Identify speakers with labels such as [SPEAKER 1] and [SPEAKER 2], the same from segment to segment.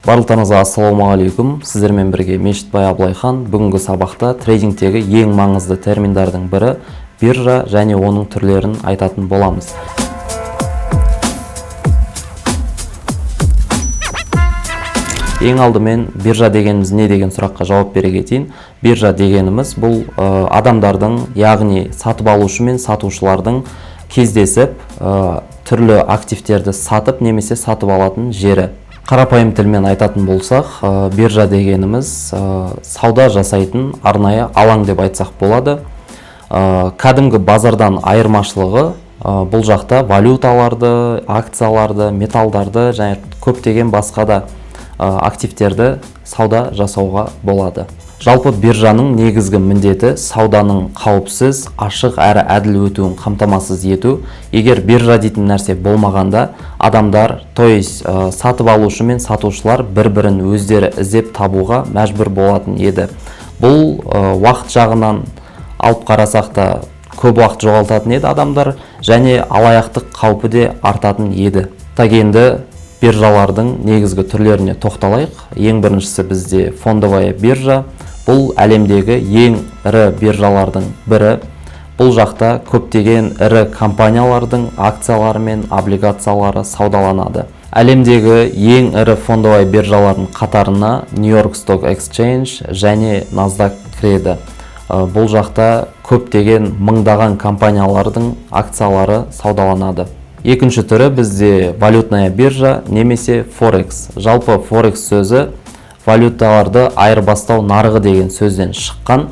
[SPEAKER 1] Барлықтарыңызға ассалаумағалейкум! Сіздермен бірге Мешітбай Абылайхан. Бүгінгі сабақта трейдингтегі ең маңызды терминдардың бірі биржа және оның түрлерін айтатын боламыз. Ең алдымен биржа дегеніміз не деген сұраққа жауап бере кетейін. Биржа дегеніміз бұл адамдардың, яғни сатып алушы мен сатушылардың кездесіп, түрлі активтерді сатып немесе сатып алатын жері. Қарапайым тілмен айтатын болсақ, биржа дегеніміз сауда жасайтын арнайы алаң деп айтсақ болады. Кәдімгі базардан айырмашылығы, бұл жақта валюталарды, акцияларды, металдарды және көптеген басқа да активтерді сауда жасауға болады. Жалпы биржаның негізгі міндеті сауданың қауіпсіз, ашық әрі әділ өтуін қамтамасыз ету. Егер биржа дейтін нәрсе болмағанда, адамдар, то есть сатып алушы мен сатушылар бір бірін өздері іздеп табуға мәжбүр болатын еді. Бұл уақыт жағынан алып қарасақ та, көп уақыт жоғалтатын еді адамдар және алаяқтық қаупі де артатын еді. Так, енді биржалардың негізгі түрлеріне тоқталайық. Ең біріншісі бізде фондовая биржа. Бұл әлемдегі ең ірі биржалардың бірі. Бұл жақта көптеген ірі компаниялардың акциялары мен облигациялары саудаланады. Әлемдегі ең ірі фондовая биржалардың қатарына New York Stock Exchange және NASDAQ кіреді. Бұл жақта көптеген мыңдаған компаниялардың акциялары саудаланады. Екінші түрі бізде валютная биржа немесе форекс. Жалпы форекс сөзі валюталарды айырбастау нарығы деген сөзден шыққан.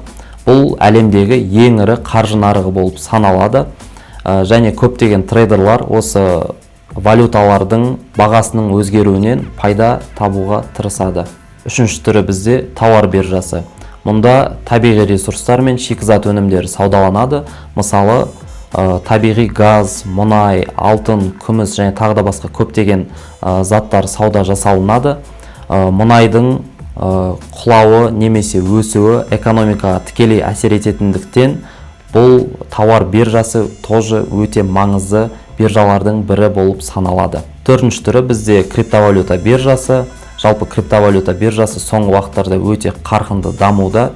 [SPEAKER 1] Бұл әлемдегі ең ірі қаржы нарығы болып саналады. Және көптеген трейдерлар осы валюталардың бағасының өзгеруінен пайда табуға тырысады. Үшінші түрі бізде тауар биржасы. Мұнда табиғи ресурстар мен шикізат өнімдері саудаланады. Мысалы, табиғи газ, мұнай, алтын, күміс және тағы да басқа көптеген заттар сауда жасалынады. Мұнайдың құлауы немесе өсуі экономикаға тікелей әсер ететіндіктен, бұл тауар биржасы тоже өте маңызды биржалардың бірі болып саналады. Төртінші түрі бізде криптовалюта биржасы. Жалпы криптовалюта биржасы соңғы уақыттарда өте қарқынды дамуда.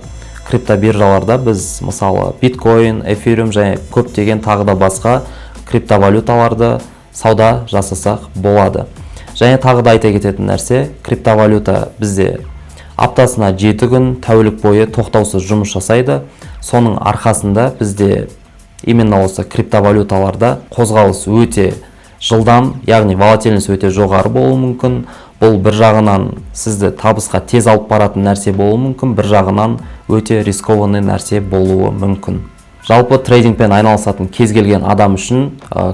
[SPEAKER 1] Криптобиржаларда біз, мысалы, биткоин, эфириум және көптеген тағы да басқа криптовалюталарды сауда жасасақ болады. Және тағы да айта кететін нәрсе, криптовалюта бізде аптасына 7 күн, тәулік бойы тоқтаусыз жұмыс жасайды. Соның арқасында бізде именно осы криптовалюталарда қозғалыс өте жылдам, яғни волатильность өте жоғары болуы мүмкін. Бұл бір жағынан сізді табысқа тез алып баратын нәрсе болуы мүмкін, бір жағынан өте рискованный нәрсе болуы мүмкін. Жалпы трейдингпен айналысатын кез келген адам үшін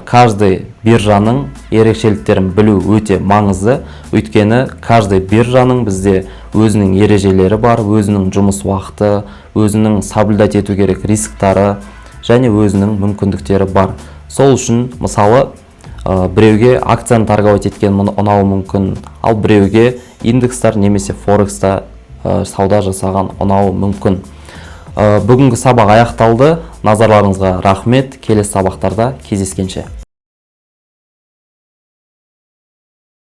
[SPEAKER 1] каждый биржаның ерекшеліктерін білу өте маңызды, өйткені каждый биржаның бізде өзінің ережелері бар, өзінің жұмыс уақыты, өзінің соблюдать ету керек рисктары және өзінің мүмкіндіктері бар. Сол үшін, мысалы, біреуге акцияны торговать еткен ұнауы мүмкін, ал біреуге индекстар немесе форекста сауда жасаған ұнауы мүмкін. Бүгінгі сабақ аяқталды. Назарларыңызға рахмет. Келесі сабақтарда кездескенше.